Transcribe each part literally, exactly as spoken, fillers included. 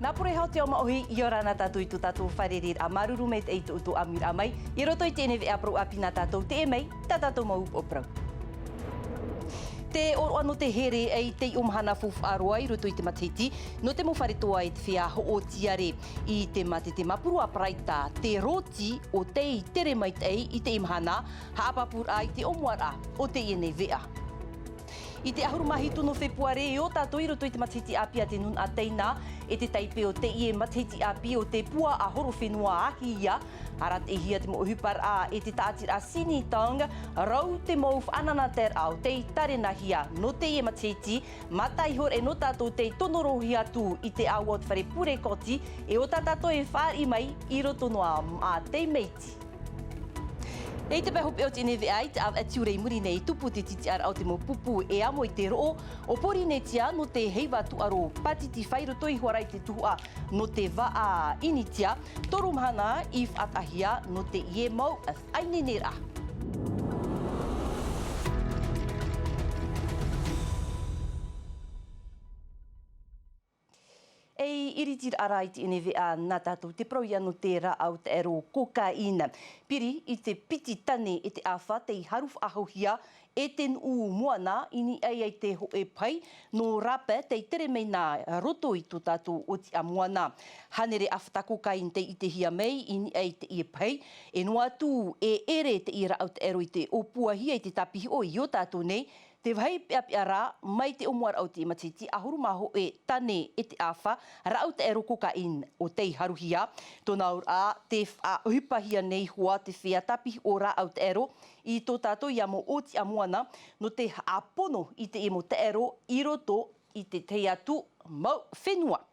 Nā pure hau te ao maʻohi, ʻia ora na tātou i tō tātou fārereiraʻa māuruuru maitaʻi i tō ʻoutou ʻāmuiraʻa mai, i roto i teie nei veʻa parau ʻāpī nā tātou teie mai, tā tātou mau upoʻo parau. Te ʻōroʻa nō te here i teie mahana faufaʻa roa i roto i te matahiti, nō te mau fare toa e te feiā hoʻo tiare. I te mātete māpuru a Paraita, te rōti o tei tere maitaʻi i teie mahana, haʻapāpūraʻa i te ʻōmuaraʻa o teie nei veʻa. I te ʻahuru mā hitu nō Fepuare e ō tātou i roto i te matahiti ʻāpī a te nūnaʻa Taina, e te taipe o teie matahiti ʻāpī o te puaʻahorofenua ʻāhia, arataʻihia te mau ʻohiparaʻa e te tāʻatiraʻa Sini Tang, rau te mau faʻanahoraʻa o tei tārenahia nō teie matahiti, mātā iho rā nō tātou tei tono roa atu i te ʻāua o te fare pure koti, e ʻo tā tātou e fāriʻi mai i roto noa mā te Meiti. E i te pae hopeʻa o teie nei veʻa i te ʻāvaʻe tiurai i muri nei, tupu te tītiʻaraʻa o te mau pupu e amo i te roʻo o Pōrīnetia nō te heiva tūʻaro pātiti fai roto iho ā i te tuhaʻa nō te vaʻa ʻInitia, toru mahana i faʻataʻahia nō teie mau faʻaineineraʻa. E iritiraʻa rā i teie nei veʻa nā tātou te parau ia nō te rāʻau taʻero cocaïne. Piri i te piti tane e te ʻāfa tei haru faʻahouhia e te nuʻu moana i niʻa i te hōʻē pahi nō Rape tei tere mai nā roto i tō tātou ʻōtiʻa moana. Hānere ʻāfata cocaïne tei ʻitehia mai i niʻa i teie pahi, e noa atu e ʻere teie rāʻau taʻero i te ʻōpuahia i te tāpiʻi o i ō tātou nei, te vāhi peʻapeʻa rā, mai te ʻōmuaraʻa o te matahiti ʻahuru mā hōʻē tane e te ʻāfa rāʻau taʻero cocaïne o tei haruhia. Tōna auraʻa, tē faʻaʻohipahia nei hoʻi te feiā tāpiʻi o rāʻau taʻero i tō tātou ia mau ʻōtiʻa moana, nō te haʻapono i teie mau taʻero i roto i te tahi atu mau fenua.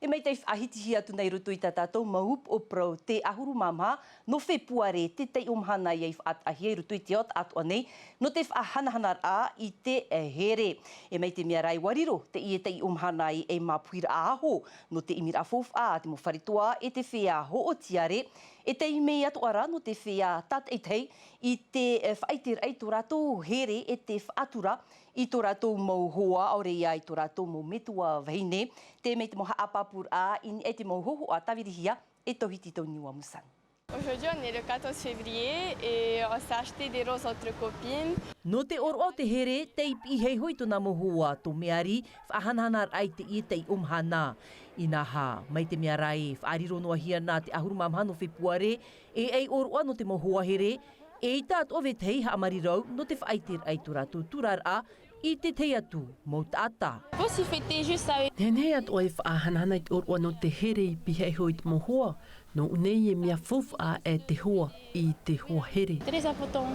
E maitaʻi faʻahitihia atu nei i roto i tā tātou mau upoʻo parau, te ʻahuru mā maha nō Fepuare, te taiʻo mahana ia i faʻataʻahia i roto i te ao taʻatoʻa nei, nō te faʻahanahanaraʻa i te here. E mai te mea rā ʻua riro teie taiʻo mahana i ei māpuhiraʻa aho, nō te ʻimiraʻa faufaʻa a te mau fare toa e te feiā hoʻo tiare, e taime atoʻa rā nō te feiā tātaʻitahi i te, e, faʻaʻiteraʻa i tō rātou here e te faʻatura i tō rātou mau hoa, ʻaore ia i tō rātou mau metua vahine. Te mea te mau haʻapāpūraʻa i niʻa i te mau hōhoʻa tāvirihia e Tauhiti Tauniua Musan. Aujourd'hui, on est le quatorze février et on s'est acheté des roses entre copines. Nō te ʻōroʻa o te here, tei piʻi hia hoʻi tōna mau hoa, tō Meari, faʻahanahanaraʻa i teie taiʻo mahana. Inaha, mai te mea rā e faʻariro noa hia nā te ʻahuru mā maha nō Fepuare, e ei ʻōroʻa nō te mau hoa here, eʻita atoʻa vetahi haʻamarirau nō te faʻaʻiteraʻa i tō rātou turaraʻa i te tahi atu mau taʻata. Faut s'y fêter juste avec. Nehenehe atoʻa e faʻahanahana i te ʻōroʻa nō te here i pihaʻi iho i te mau hoa, nō ʻō nei e mea faufaʻa e te hoa i te hoa here. Très important.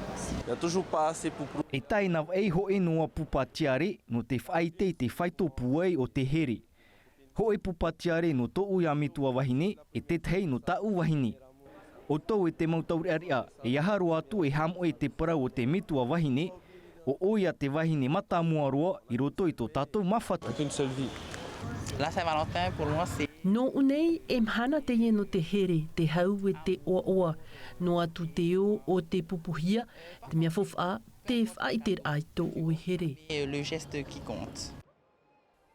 Il y a toujours pas assez pour. E tae nā vaʻai hoʻi noa pupa tiare nō te faʻaʻite i te faito pūai o te here. Hōʻē pupa tiare nō tōʻu ia metua vahine, e tētahi nō tāʻu vahine. ʻOutou e te mau taureʻareʻa, e aha roa atu e haʻamoʻe i te parau o te metua vahine, ʻo ʻoia te vahine mātāmua roa i roto i tō tātou māfatu. Avec une seule vie. La Saint-Valentin, pour moi, c'est. Nō ʻō nei, e mahana teie nō te here, te hau e te ʻoaʻoa. Noa atu te ō o te pupuhia, te mea faufaʻa, te faʻaʻiteraʻa i tō ʻoe here. Et le geste qui compte.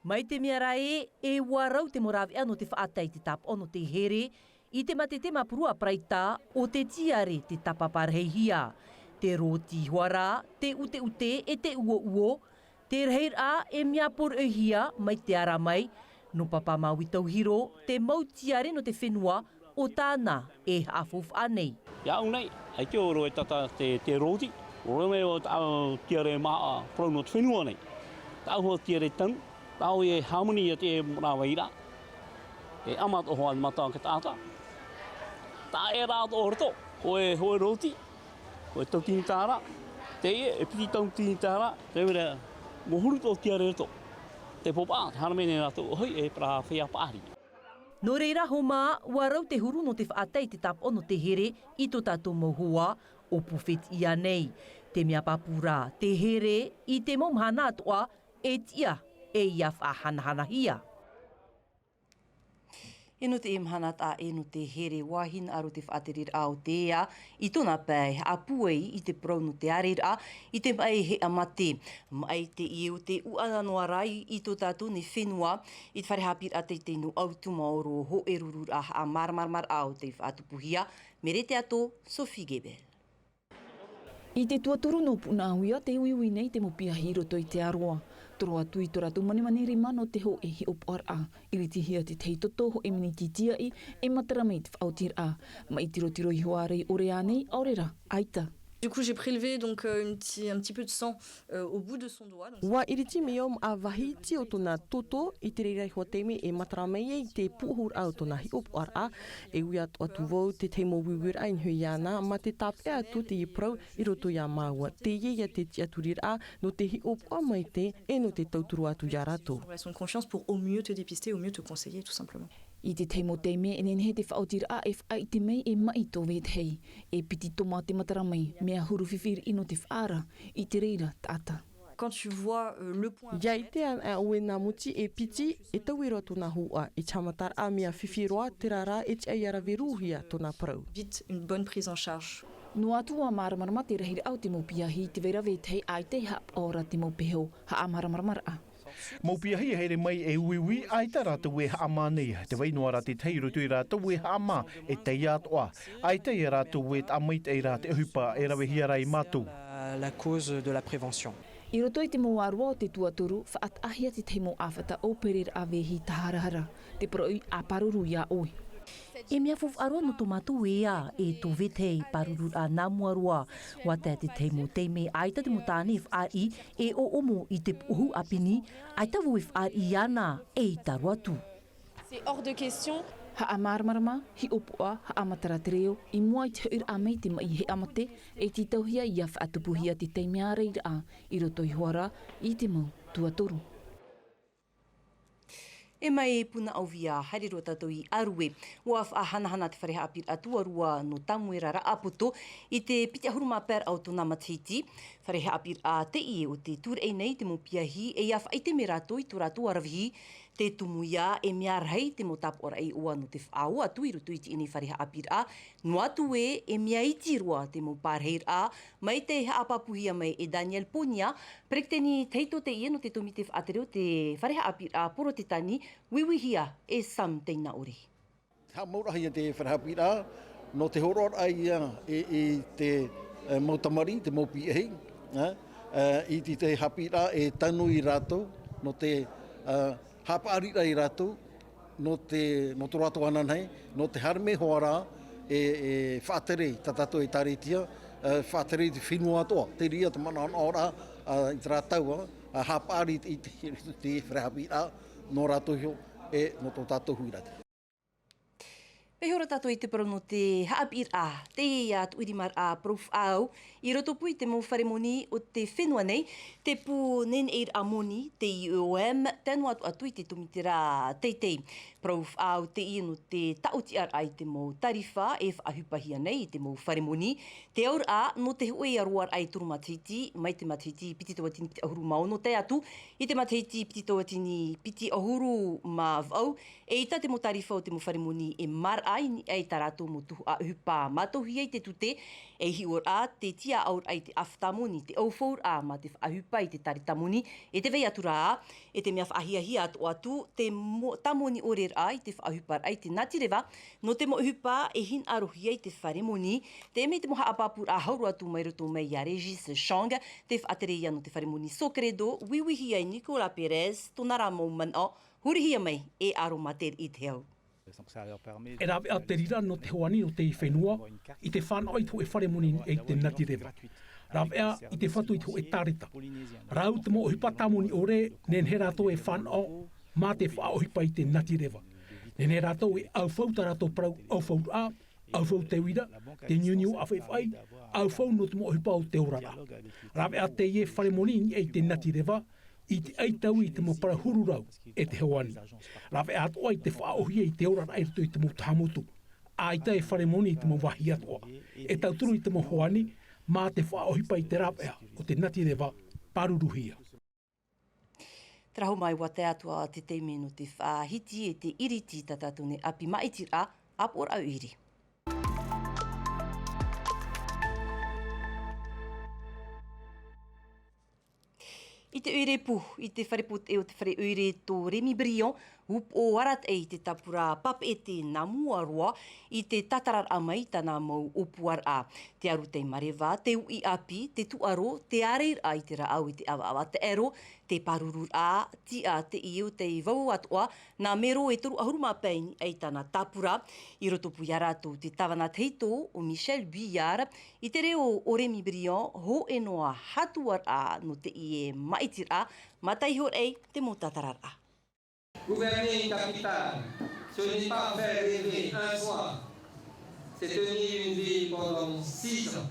Mai te mea rā ē, e ua rau te mau rāveʻa nō te faʻatae i te tāpaʻo nō te here, i te mātete māpuru a Paraita, ʻo te tiare te tāpapa rahihia. Te rōti hoʻi rā, te ʻuteʻute e te uouo, te rahiraʻa e mea pōroʻihia mai te ara mai, nō Papa Maui Tauhiro, te mau tiare nō te fenua, ʻo tāna e haʻafaufaʻa nei. Ia au nei, ʻaita ʻōrua e tata te, te rōti, ʻōrua mai o tāʻu tiare maha parau nō te fenua nei. Tāʻu hoʻi tiare tanu, tāʻu e hāmani ia te rāveʻa. E ʻama atoʻa hoʻi te mata o te taʻata. Taʻa e rā atoʻa roto, hōʻē, hōʻē rōti, hōʻē tauatini tāra, teie, e piti tauatini tāra, te mea rā, mōhuru tō tiare roto. Te pōpaʻa, te hara mai nei rātou, ʻohi, e parau feiā paʻari. Nō reira, Homa, ua rau te huru nō te faʻatae i te tāpaʻo nō te here i tō tātou mau hoa, ʻo Pū Fetiʻia nei. Te mea pāpū rā, te here, i te mau mahana atoʻa, e tiʻa, e ia faʻahanahanahia. E nō te mahana taʻa e nō te here, ua hinaʻaro te faʻatereraʻa o te ea i tōna pae e haʻapūai i te parau nō te ʻāreiraʻa i te maʻi heʻa mate. Maʻi te ie o te uʻana noa rā i tō tātou nei fenua. I te fare haʻapiʻiraʻa teitei nō ʻAutumaoro, hōʻē rururaʻa haʻamāramaramaraʻa o tei faʻatupuhia. Mere Teato, Sophie Gebel. I te tuatoru nō Punaʻauia te uiui nei te mau piahi i roto i te ʻāroa. Toro atu i tō rātou manemane rima nō te hōʻē hiʻopoʻaraʻa. ʻIritihia te tahi toto hōʻē miniti tīaʻi e matara mai i te faʻaotiraʻa. Mai tirotiro iho ā rā i ʻore ānei, ʻaore rā, ʻaita. Du coup, j'ai prélevé donc, euh, une petit, un petit peu de sang, euh, au bout de son doigt. Donc Ua ʻiriti mai au maʻa vāhi iti o tōna toto, i te reira iho taime e matara mai ai te pūʻohuraʻa o tōna hiʻopoʻaraʻa. E ui atu, atu vau te tahi mau uiuiraʻa i niʻa iāna, mā te tāpeʻa atu teie parau i roto iā māua. Teie ia te tiʻaturiraʻa nō te hiʻopoʻa maitaʻi e nō te tauturu atu iā rātou. Relation de confiance pour au mieux te dépister, au mieux te conseiller, tout simplement. I te tahi mau taime, e nehenehe te faʻaotiraʻa e faʻaʻite mai e maʻi tō vetahi. E piti toma te matara mai, mea huru fifi riʻi nō te faʻaara, i te reira taʻata. Quand tu vois, euh, le point. ʻIa ʻite anaʻe ʻoe nā muti e piti, e taui roa tōna hōʻē, e te haʻamataraʻa mea fifi roa, terā rā e tiʻa ia rave rūhia tōna parau. Vite, une bonne prise en charge. Noa atu ua māramarama te rahiraʻa o te mau piahi i te vai ra vetahi, ʻaita e haʻapaʻo ra te mau peho, haʻamāramaramaraʻa. Mau piahi e haere mai e uiui, ʻaita rātou e haʻamānaʻi. Tē vai noa ra te tahi i roto ia rātou e haʻamā, e taiā atoʻa. ʻAita ia rātou e taʻa maitaʻi ra te ʻohipa e ravehia ra e mātou. La, la cause de la prévention. I roto i te mau ʻāroa o te tuatoru, faʻataʻahia te tahi mau ʻāfata ʻōpereraʻa vāhi tāharahara, te poroʻi ʻa pāruru iā ʻoe. E mea faufaʻa roa nō tō mātou ea, e tō vetahi pārururaʻa nā mua roa. ʻUa tae te tahi mau taime ʻaita te mau tāne e fāriʻi, e ʻoʻomo i te pūʻohu ʻāpī nei, ʻaita vau e fāriʻi iāna, eʻita roa atu. C'est hors de question. Haʻamāramarama, hiʻopoʻa, haʻamatara te reo, i mua i te hoʻiraʻa mai te maʻi heʻa mate, e tītauhia ʻia faʻatupuhia te taime ʻārairaʻa, i roto iho ā rā i te mau tuatoru. E mai Punaʻauia, haere roa tātou i Arue. ʻUa faʻahanahana te fare haʻapiʻiraʻa tuarua nō Tamuera Raʻapoto i te piti ʻahuru mā pae raʻa o tōna matahiti. Fare haʻapiʻiraʻa teie o tē tūraʻi nei te mau piahi, e ʻia faʻaʻite mai rātou i tō rātou ʻaravihi. Te tumu ia, e mea rahi te mau tāpoʻaraʻa iʻoa nō te faʻaō atu i roto i teie nei fare haʻapiʻiraʻa. Noa atu ē, e mea iti roa te mau pārahiraʻa, mai tei haʻapāpūhia mai e Daniel Ponia, peretiteni tahito teie nō te tōmite faʻatere o te fare haʻapiʻiraʻa Porotetani, uiuihia e Sam Teinaʻore. Haʻamauraʻahia te fare haʻapiʻiraʻa, nō te hōroʻaraʻa ia i, i te, e, mau tamariʻi, te mau piahi, e, e, i te, te haʻapiʻiraʻa e tano ia rātou, nō te, e, haʻapaʻariraʻa ia rātou, nō te, nō tō rātou ananahi, nō te haere mai hoʻi ra, e, e faʻatere i tā tātou ʻĒtārētia, e, faʻatere i te fenua atoʻa, te reira te manaʻonaʻoraʻa, a, i terā tau, a, haʻapaʻari i te, i te, i te fare haʻapiʻiraʻa, nō rātou iho, e, nō tō tātou huiraʻatira. Pēhea ora tātou i te parau nō te haʻapiʻiraʻa, teie ia tuʻirimaraʻa parau faʻaau, i roto pū i te mau fare moni o te fenua nei, te pū neneʻiraʻa moni, te I O M, tae noa atu, atu i te tōmite ra teitei. Parau faʻaau teie nō te taʻotiʻaraʻa i te mau tarifa e faʻaʻohipahia nei i te mau fare moni, te auraʻa nō te hōʻē ʻāroaraʻa e toru matahiti, mai te matahiti piti tauatini piti ʻahuru mā ono tae atu i te matahiti piti tauatini piti ʻahuru mā vaʻu, eʻita te mau tarifa o te mau fare moni e maraʻa i niʻa i tā rātou mau tuhaʻa ʻohipa mātauhia i te tute, e hiʻoraʻa, te tiaʻauraʻa i te ʻāfata moni, te ʻaufauraʻa mā te faʻaʻohipa i te tāreta moni, e tē vai atu ra, e te mea faʻahiahia atoʻa atu, te mo-, tāmoni ʻore ra i te faʻaʻohiparaʻa i te natireva, nō te mau ʻohipa e hinaʻarohia i te fare moni, teie mai te mau haʻapāpūraʻa hau roa atu mai roto mai ia Régis Chang, te faʻatere ia nō te fare moni Socredo, uiuihia e Nicolas Pérez, tōna ra mau manaʻo, hurihia mai e Aro Mater i te hau. E rāveʻa te reira nō te hoani o te fenua, i te fānaʻo i te hōʻē fare moni i te natireva. Rāveʻa i te fatu i te hōʻē tāreta. Rāu te mau ʻohipa tāmoni ʻore, nehenehe rātou e fānaʻo, mā te faʻaʻohipa i te natireva. Nehenehe rātou e ʻaufau tā rātou parau ʻaufauraʻa, ʻaufau te uira, te niuniu ʻāfaʻifaʻi, ʻaufau nō te mau ʻohipa o te oraraʻa. Rāveʻa teie fare moni i niʻa i te natireva, i te ʻaitau i te mau parau huru rau, e te hoani. Rāveʻa atoʻa i te faʻaʻohie i te oraraʻa i roto i te mau taha motu. ʻAita e fare moni i te mau vāhi atoʻa. E tauturu i te mau hoani, mā te faʻaʻohipa i te rāveʻa o te natireva, pāruruhia. Tarahu mai ua tae atu ā te taime nō te faʻahiti e te iriti tā tātou nei ʻāpī māʻitiraʻa ʻāpoʻoraʻa ʻoire. I te ʻoire pū, i te fare pōteʻe o te fare ʻoire tō Rémy Brillant, upoʻo arataʻi i te tāpura papeʻete nā mua roa i te tātararaʻa mai i tāna mau ʻōpuaraʻa. Te aru tei mareva, te uʻi ʻāpī, te tūʻaro, te ārairaʻa i te rāʻau i te ʻavaʻava taʻero, te pārururaʻa, tiʻa teie o tei vau atoʻa, nā mero e toru ʻahuru mā pae i niʻa i tāna tāpura. I rotopū iā rātou te tāvana tahito o Michel Billard, i te reo o Rémy Brillant, hōʻē noa hātuaraʻa nō teie māʻitiraʻa, mātaihoraʻa te mau tātararaʻa. Gouverner une capitale, ce n'est pas faire rêver un soir, c'est tenir une ville pendant six ans.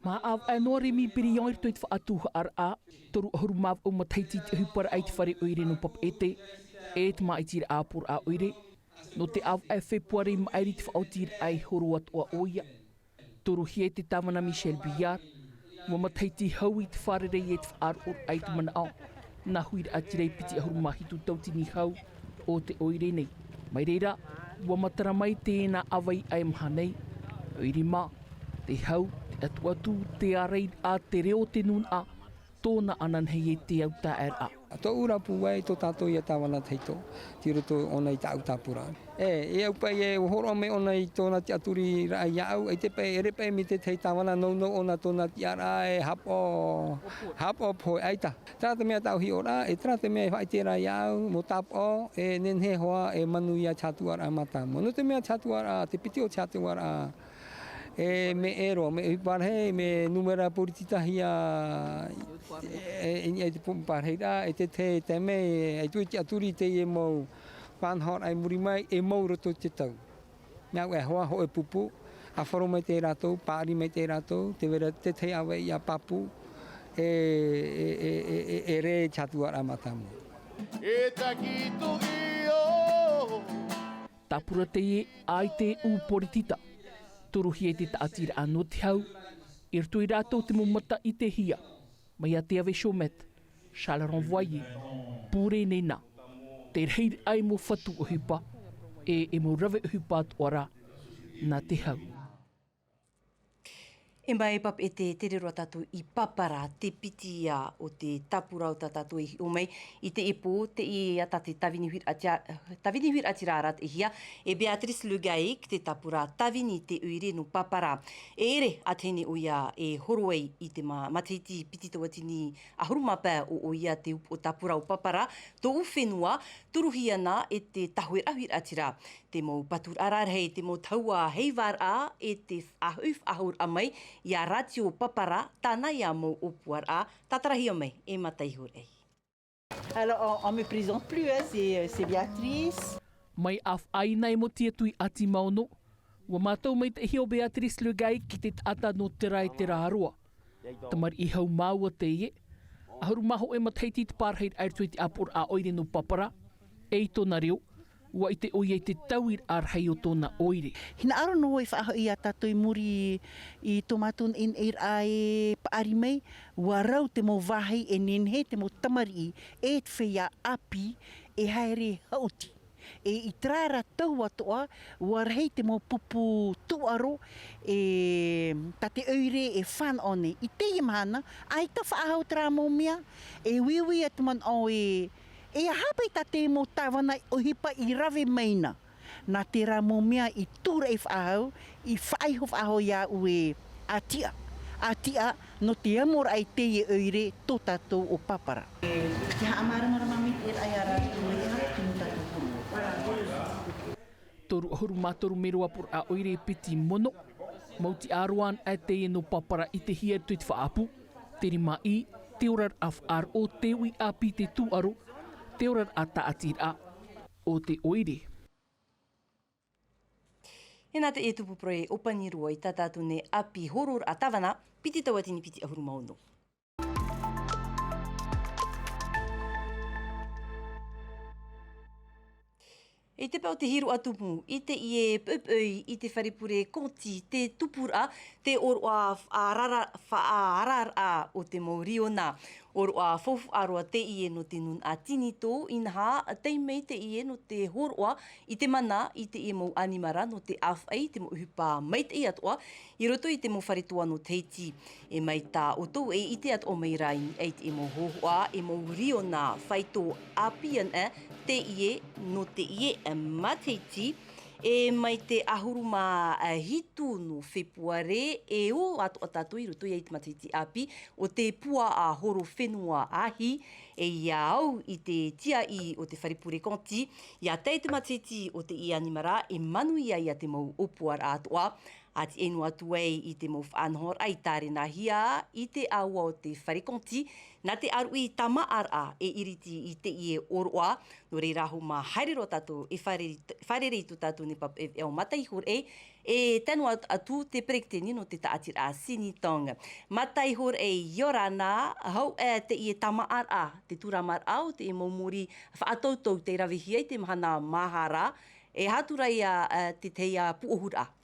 Mā ʻāvaʻe noa Rémy Brillant i roto i te faʻatuhaʻaraʻa, toru ʻahuru mā vaʻu matahiti i te ʻohiparaʻa i te fare ʻoire nō Papeʻete, e te māʻitiraʻa ʻāpoʻoraʻa ʻoire. Nō te ʻāvaʻe Fepuare i maʻiri i te faʻaotiraʻa i horo atoʻa ʻoia. Toruhia e te tāvana Michel Billard, ua matahiti hau i te fārerei e te faʻaroʻoraʻa i te manaʻo, nā huiraʻatira e piti ʻahuru mā hitu tauatini hau o te ʻoire nei. Mai reira, ua matara mai tēnā ʻāvaʻe i maha nei, ʻoire mā, te hau, te ʻatuʻatu, te ārairaʻa, te reo o te nūnaʻa, tōna ananahi e te au taʻeraʻa. Tōʻu rāpū ai tō tātou ia tāvana tahito, tei roto ʻōna i tāʻu tāpura. E, e au paʻi e hōroʻa mai ʻōna i tōna tiʻaturiraʻa iāʻu, ʻaita paʻi, ʻere paʻi mai te tahi tāvana nounou ʻōna tōna tiʻaraʻa e hapo, hapo pohe ʻaita. Terā te mea tāʻu hiʻoraʻa, e terā te mea e faʻaʻite ra iāʻu, mau tāpaʻo, e nehenehe hoʻi e manuia te hātuaraʻa mātāmua. Nō te mea te hātuaraʻa, te piti o te hātuaraʻa, e mea ʻē roa, mea ʻohipa rahi, mea nūmera poritita hia, e, e, e te po-, pārahiraʻa, e te, te, te mea, e tui tiʻaturi teie mau faʻanahoraʻa i muri mai, e mau roto i te tau. Nā ʻoe e hoa, hōʻē pupu, ʻa faro mai te rātou, paʻari mai te rātou, te vera te tahi ʻāvaʻe ia pāpū, e, e, e, e, e, e rē te hātuaraʻa mātāmua. E taki tuʻi o. Tāpura teie ʻaita e ʻū poritita. Toruhia e te tāʻatiraʻa nō te hau, i roto ia rātou te mau mata i te hia, mai iā Théa Chomette, Charles Renvoyer, Pure Nena, te rahiraʻa i mau fatu ʻohipa, e, e mau rave ʻohipa atoʻa ra, nā te hau. E mai Papeʻete, tere roa tātou i Papara, te piti ia o te tāpura o tā tātou e hiʻo mai i teie pō, teie ata te tāvini huiraʻatira, tāvini huiraʻatira arataʻihia e Béatrice Le Gaec, te tāpura tāvini te ʻoire nō Papara. E ʻere ā teie nei ʻoia e horo ai i te ma-, matahiti piti tauatini ʻahuru mā pae o, ʻoia te upoʻo tāpura o Papara, tōʻu fenua, toruhia na e te tāhuiraʻa huiraʻatira. Te mau paturaʻa rarahi, te mau tahua heivaraʻa, e te faʻahoʻi faʻahouraʻa mai iā Rātio Papara, tāna ia mau ʻōpuaraʻa, tātarahia mai e Mata Ihorei. Alors, on, on me présente plus, hein, c'est, c'est Béatrice. Mai ʻāfaʻaina e Motiatuiʻati Maono, ua mātau mai te ihi o Béatrice Le Gaec i te taʻata nō terā e terā roa. Tamariʻi hau māua teie, ʻahuru mā hōʻē matahiti te pārahiraʻa i roto i te ʻāpoʻoraʻa ʻoire nō Papara, e i tōna reo, ua ʻite ʻoia i te tauiraʻa rahi o tōna ʻoire. Hinaʻaro noa e faʻahoʻi iā tātou i muri i tō mātou naʻinaʻiraʻa e paʻari mai, ua rau te mau vāhi e nehenehe te mau tamariʻi e te feiā ʻāpī e haere haʻuti. E i terā ra tau atoʻa, ua rahi te mau pupu tūʻaro, e, tā te ʻoire e fānaʻo nei. I teie mahana, ʻaita faʻahou terā mau mea, e uiui atu manaʻo e, e aha paʻi tā te mau tāvana ʻohipa i rave mai na. Nā terā mau mea i tūraʻi faʻahou, i faʻaiho faʻahou iāʻu e ʻātiʻa. ʻĀtiʻa, nō te amoraʻa i teie ʻoire tō tātou o Papara. Te haʻamāramarama mai te raʻa iā rātou mai te hara ki tō tātou koro. Toru ʻahuru mā toru mero ʻāpoʻoraʻa ʻoire e piti mono, mau tiʻa roa anaʻe teie nō Papara i te hia i te faʻaʻapu, te rimaʻī, te oraraʻa faʻaroʻo, te uʻi ʻāpī, te tūʻaro, te oraraʻa tāʻatiraʻa o te ʻoire. E nā teie tupu parau e ʻōpani roa i tā tātou nei ʻāpī hororaʻa tāvana, piti tauatini piti ʻahuru mā ono. I te pae o te hiroʻa tumu, i teie poʻipoʻi i te fare pure Conti te tupuraʻa, Te ʻōroʻa faʻaarara-, faʻaararaʻa o te mau riona. ʻŌroʻa faufaʻa roa teie nō te nūnaʻa Tinitō, inaha, tae mai teie nō te hōroʻa i te mana i teie mau ʻanimara nō te ʻāfaʻi, te mau ʻohipa maitaʻi atoʻa, i roto i te mau fare toa nō Tahiti. E mai tā ʻoutou e ʻite atoʻa mai rā i niʻa i teie mau hōhoʻa, e mau riona faito ʻāpī ana, teie nō teie matahiti, e mai te ʻahuru mā hitu nō Fepuare, e ō atoʻa tātou i roto ia i te matahiti ʻāpī o te puaʻa horo fenua ahi, e ia au i te tiaʻi o te fare pure Konti, ia tae te matahiti o teie ʻanimara, e manuia ia te mau ʻōpuaraʻa atoʻa, a tiʻa noa atu ai i te mau faʻanahoraʻa i tārenahia i te ʻāua o te fare Konti, nā te ʻāruʻi tāmāʻaraʻa e iriti i teie ʻōroʻa, nō reira hoʻi mā haere roa tātou e fārerei, fārerei tō tātou nei pāpaʻi ʻāvaʻe o Mataʻi Hōroʻa, e tae noa atu te peretiteni nō te taʻatiraʻa Sinitong. Mataʻi Hōroʻa, ʻia ora na, hau ā teie tāmāʻaraʻa, te tūramāraʻa o teie mau mōrī faʻatautau tei ravehia i te mahana maha ra, e aha atu ra ia, ā, te tahi ā pūʻohuraʻa.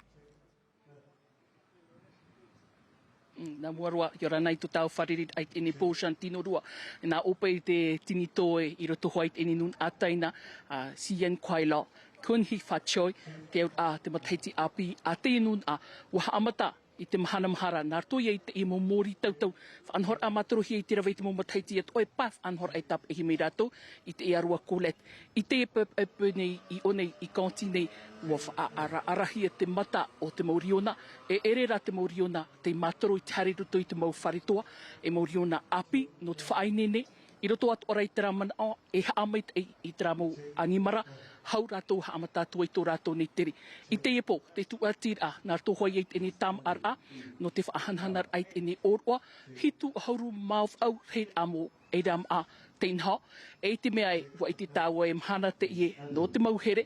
Mm, nā mua roa, ʻia ora na i tō tāua fārereiraʻa i teie nei pō, Santino Rua. Nā ʻō paʻi te Tinitō ē, i roto hoʻi i teie nei nūnaʻa Taina, ā, Sian Kuaila, Kun Hi Fa Choi, te auraʻa, te matahiti ʻāpī, ā, teie nūnaʻa, ʻua haʻamata i te mahana maha ra, nā roto ia i teie mau mōrī tautau, faʻanahoraʻa mātorohia i te rave i te mau matahiti atoʻa, e pae faʻanahoraʻa e tāpeʻahia mai rātou, i teie ʻārua Colette. I teie poʻipoʻi nei, i ʻō nei, i Konti nei, ʻua faʻaʻaraʻarahia te mata o te mau riona, e ʻere rā te mau riona tei mātoro i te haere i roto i te mau fare toa, e mau riona ʻāpī, nō te faʻaineine, i roto atoʻa ra i terā manaʻo, e haʻamaitaʻi i terā mau ʻanimara, hau rātou haʻamata atu ai tō rātou nei tere. I teie pō, te tūʻatiraʻa, nā roto hoʻi i teie nei tāmāʻaraʻa, nō te faʻahanahanaraʻa i teie nei ʻōroʻa, hitu ʻahuru mā vaʻu rahiraʻa mau ʻairamaʻa tei noho, e i te mea ē, ʻua ʻite tāua e mahana teie nō te mau here,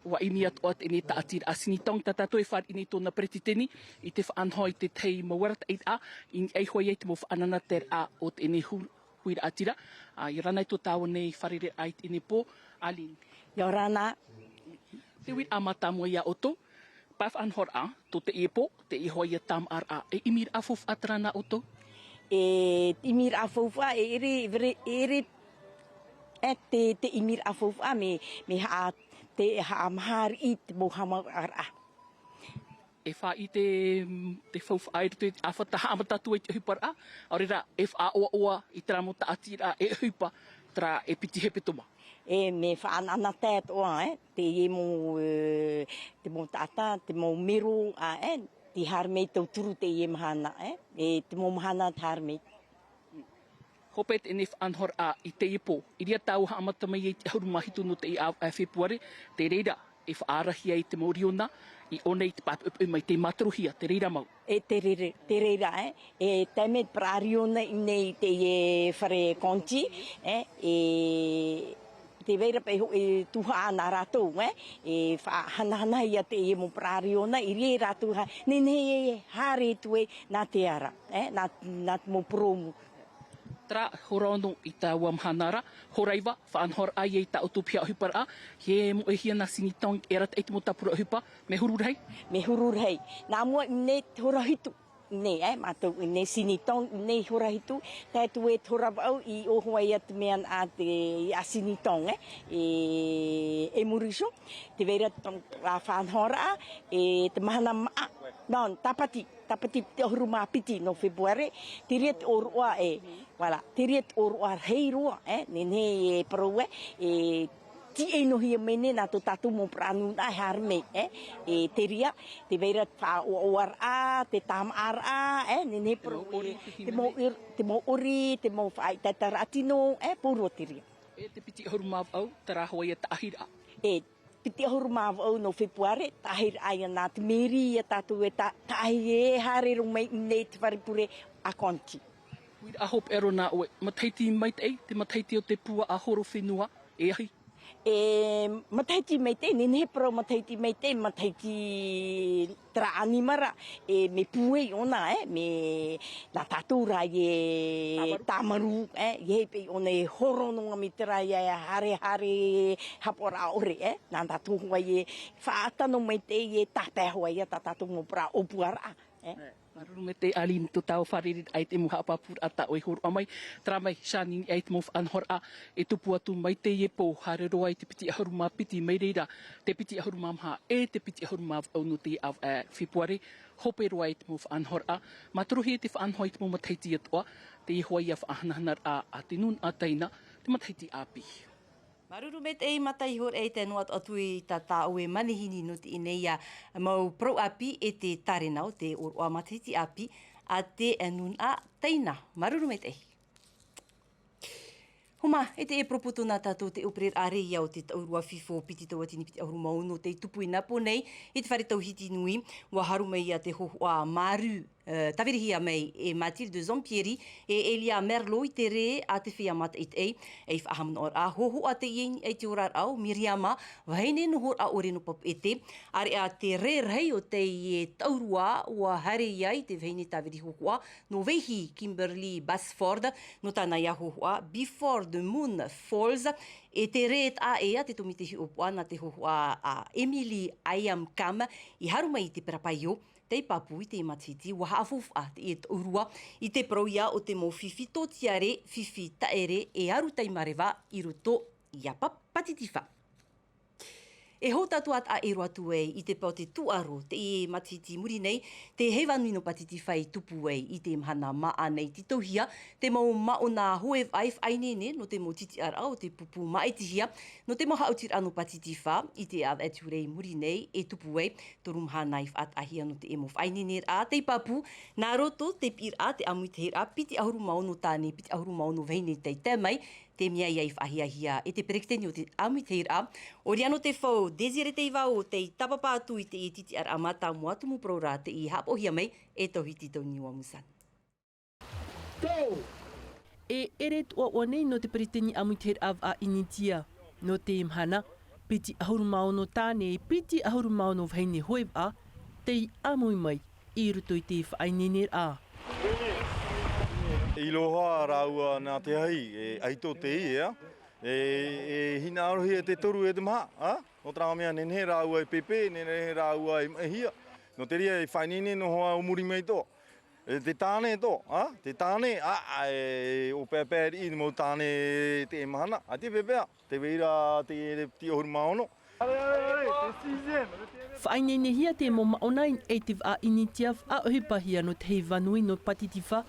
ʻua ʻimi atoʻa teie nei taʻatiraʻa Sinitong, tā tātou e fāriʻi nei tōna peretiteni, i te faʻanaho i te tahi mau arataʻiraʻa, i niʻa iho ā i te mau faʻanahoraʻa o teie nei hu-, huiraʻatira, ā, ʻia ora na i tō tāua nei fārereiraʻa i teie nei pō, Aline. ʻIa ora na. Te uiraʻa mātāmua ia ʻoutou, pae faʻanahoraʻa, tō teie pō, teie hoʻi ia tāmāʻaraʻa, e ʻimiraʻa faufaʻa terā nā ʻoutou? E ʻimiraʻa faufaʻa, e ʻere, ʻere, ʻere, e te, te ʻimiraʻa faufaʻa, mea, mea haʻa, te haʻamāhariʻi te mau haʻamāuʻaraʻa. E faʻaʻite, te faufaʻa i roto i te ʻāfata haʻamata atu ai te ʻohiparaʻa, ʻaore rā, e faʻaʻoaʻoa i terā mau taʻatiraʻa, e ʻohipa, terā e piti hepetoma. E, mea faʻanaʻanatae atoʻa, e, teie mau, e, te mau taʻata, te mau mero, ā, e, tei haere mai tauturu teie mahana, e, e, te mau mahana tei haere mai. Hope teie nei faʻanahoraʻa i teie pō, i reira tāua haʻamata mai ai i te ʻahuru mā hitu nō teie ʻāvaʻe Fepuare, te reira, e faʻaarahia ai te mau riona, i ʻō nei te pāpoʻipoʻi mai tei mātorohia, te reira mau. E te reira, te reira, e, e tae mai te parau riona i ʻō nei i teie fare Konti, e, e, tē vai ra paʻi hoʻi e tuhaʻa nā rātou, e, e faʻahanahanahia teie mau parau riona, i reira rātou ha-, nehenehe e haere atu ai nā te ara, e, nā, nā te mau purōmu. Terā, hora ono i taua mahana ra, hora iva, faʻanahoraʻa ia i tā ʻoutou piha ʻohiparaʻa, e moʻehia nā Sinitong, e arataʻi te mau tāpura ʻohipa, mea huru rahi? Mea huru rahi. Nā mua i ʻō nei te hora hitu, ʻō nei, e, mātou i ʻō nei Sinitong, i ʻō nei hora hitu, tae atu e te hora vaʻu i ʻō hoʻi ia te mea nā te, ia Sinitong, e, e, e muri iho, tē vai ra te, ā, faʻanahoraʻa, e te mahana maʻa, non, tāpati. Tāpati piti ʻahuru mā piti nō Fepuare, te reira te ʻōroʻa e, voilà, te reira te ʻōroʻa rahi roa, e, nehenehe e parau e, e tiʻainohia mai nei nā tō tātou mau parau nūnaʻa e haere mai, e, e te reira, tē vai ra te faʻaʻoaʻoaraʻa, te tāmāʻaraʻa, e, nehenehe e parau e, te mau ʻori, te mau ʻori, te mau faʻaʻetaʻetaraʻa tino, e, pauroa te reira. E te piti ʻahuru mā vaʻu, terā hoʻi ia taʻahiraʻa. E, piti ʻahuru mā vaʻu nō Fepuare, taʻahiraʻa ia nā te meri ia tātou e ta-, taʻahi e haere roa mai i ʻō nei te fare pure a Konti. Uiraʻa hopeʻa roa nā ʻoe, matahiti maitaʻi, te matahiti o te puaʻa horo fenua, e ahi? E matahiti maitaʻi, nehenehe e parau matahiti maitaʻi, matahiti terā ʻanimara, e mea pūai ʻōna, e, mea nā tātou rā e tāmaru, e, ʻeiaha paʻi ʻōna e horo noa mai terā ia e haere, haere haʻapaʻoraʻa ʻore, e, nā tātou hoʻi e faʻatano maitaʻi e tāpae hoʻi ia tā tātou mau parau ʻōpuaraʻa, e. E. Māuruuru maitaʻi Aline tō tāua fārereiraʻa i te mau haʻapāpūraʻa tā ʻoe i hōroʻa mai. Terā mai, Shanini, i te mau faʻanahoraʻa e tupu atu mai teie pō, haere roa i te piti ʻahuru mā piti, mai reira te piti ʻahuru mā maha e te piti ʻahuru mā vaʻu nō teie ʻāvaʻe Fepuare. Hope roa i te mau faʻanahoraʻa. Māuruuruhia i te faʻanaho i te mau matahiti atoʻa, teie hoʻi ia faʻahanahanaraʻa a te nūnaʻa Taina, te matahiti ʻāpī. Māuruuru maitaʻi, e mata iho ʻoe i te noa atu i tā tāʻoe manihini nō teie nei mau parau ʻāpī e te tārena o te ʻōroʻa matahiti ʻāpī a te nūnaʻa Taina. Māuruuru maitaʻi. Homa, e te e poropoto nā tātou te ʻōpereraʻa reira o te taurua FIFO piti tauatini piti ʻahuru mā ono tei tupu i nā pō nei, i te fare tauhiti nui, ʻua haru mai ia te hōhoʻa Maru, eh, tāvirihia mai e Mathilde Zampieri, e Elia Merlot i te rē a te feiā mātaʻitaʻi, ei faʻahaʻamanaʻoraʻa, hōhoʻa teie i te oraraʻa o Miriama, vahine nohoraʻa ʻore nō Papeʻete, ʻāreʻa te rē rahi o teie taurua ʻua haere i ai te vahine tāviri hōhoʻa, nō Vaihi Kimberly Basford, nō tāna ia hōhoʻa Before the Moon Falls, e te rē taʻa ʻē a te tōmite hiʻopoʻa nā te hōhoʻa a Emily Ayam Kam i haru mai i te parapaio, tei pāpū i te matahiti ʻua haʻafaufaʻa teie taurua i te parau ia o te mau fifi tōtiare, fifi taʻere e aru taimareva i roto ia Pa-, Patitifa. E hou tātou a taʻa e roa atu ai i te pae o te tūʻaro, teie matahiti i muri nei, te heiva nui nō Patitifa i tupu ai i te mahana māʻa nei, tītauhia te mau māʻona hōʻē vaʻa faʻaineine nō te mau titiʻaraʻa o te pupu māʻitihia nō te mau haʻutiraʻa nō Patitifa i te ʻāvaʻe Tiurai i muri nei e tupu ai, toru mahana i faʻataʻahia nō te mau faʻaineineraʻa tei pāpū, nā roto te piʻiraʻa, te ʻāmuitahiraʻa piti ʻahuru mā ono tāne, piti ʻahuru mā ono vahine tei tae mai, te mea ia i faʻahiahia e te peretiteni o te ʻāmuitahiraʻa, ʻo Riano Tefau, Désiré Teivao, tei tāpapa atu i te titiʻaraʻa mātāmua tumu parau rā tei haʻapaʻohia mai e Tauhiti Tauniua Musan. E ʻere tuʻaʻoa nei nō te peretiteni ʻāmuitahiraʻa vaʻa ʻInitia, nō te mahana, piti ʻahuru mā ono tāne, piti ʻahuru mā ono vahine hōʻē vaʻa, tei ʻāmui mai i roto i te faʻaineineraʻa. E iloa rāua nā te ahi, e ʻaito teie, ā. E, e hinaʻarohia te toru e te maha, ā? Nō terā mea, nehenehe rāua e pēpē, nehenehe rāua e maʻihia. Nō te reira, e faʻaineine noa ʻo muri mai atoʻa. E te tāne atoʻa, ā? Te tāne, ā, ā, e, ʻo pēpē riʻi mau tāne teie mahana. ʻAita e pēpē, ā, tē vai ra te, te piti ʻahuru mā ono. Faʻaineinehia te mau māʻona i te vaʻa ʻInitia faʻaʻohipahia nō te heiva nui nō Patitifa,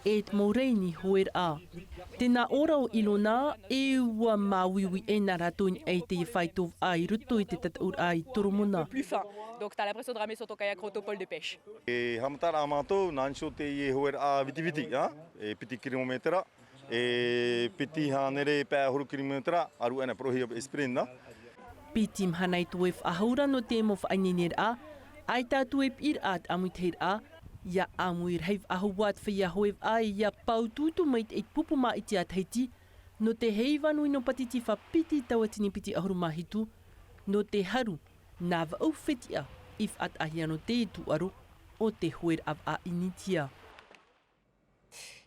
e te mau rēni hōʻē raʻa. Tē nā ʻō ra ʻo Ilona, e ʻua māuiui ʻē nā rātou i niʻa i te fāito vaʻa i roto i te tataʻuraʻa i Toromona. Plus fin. Donc, t'as l'impression de ramer sur ton kayak rotopole de pêche. E haʻamataraʻa mātou, nā niʻa iho teie hōʻē raʻa vitiviti, ā? E piti kirometera, e piti hānere pae ʻahuru kirometera, ʻaru aʻe nā parauhia sprint, ā? Piti mahana i toe faʻahou ra nō te mau faʻaineineraʻa, ʻaita atu e piʻiraʻa te ʻāmuitahiraʻa, ʻia ʻāmui rahi faʻahou ā te feiā hōʻē vaʻa ʻia pāutuutu mai te pupu māʻiti a Tahiti, nō te heiva nui nō Patitifa piti tauatini piti ʻahuru mā hitu, nō te haru nā vaʻu fetiʻa i faʻataʻahia nō te tūʻaro o te hōʻē raʻa vaʻa ʻInitia.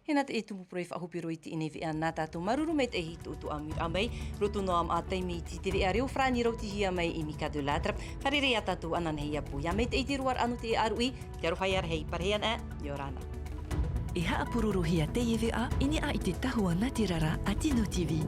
E nā te tumu parau e faʻahope roa i teie nei veʻa nā tātou. Māuruuru maitaʻi i tō ʻoutou ʻāmuiraʻa mai. Roto noa māʻa taime iti te veʻa reo farāni rautihia mai e Mika de Lattre. Fārerei ā tātou ananahi ʻāpō. ʻIa maitaʻi te roaraʻa nō te ʻāruʻi, te aroha ʻia rahi, parahia ana, ʻia ora na. E haʻapurorohia teie veʻa i niʻa i te tahua nātirara a Tino TV.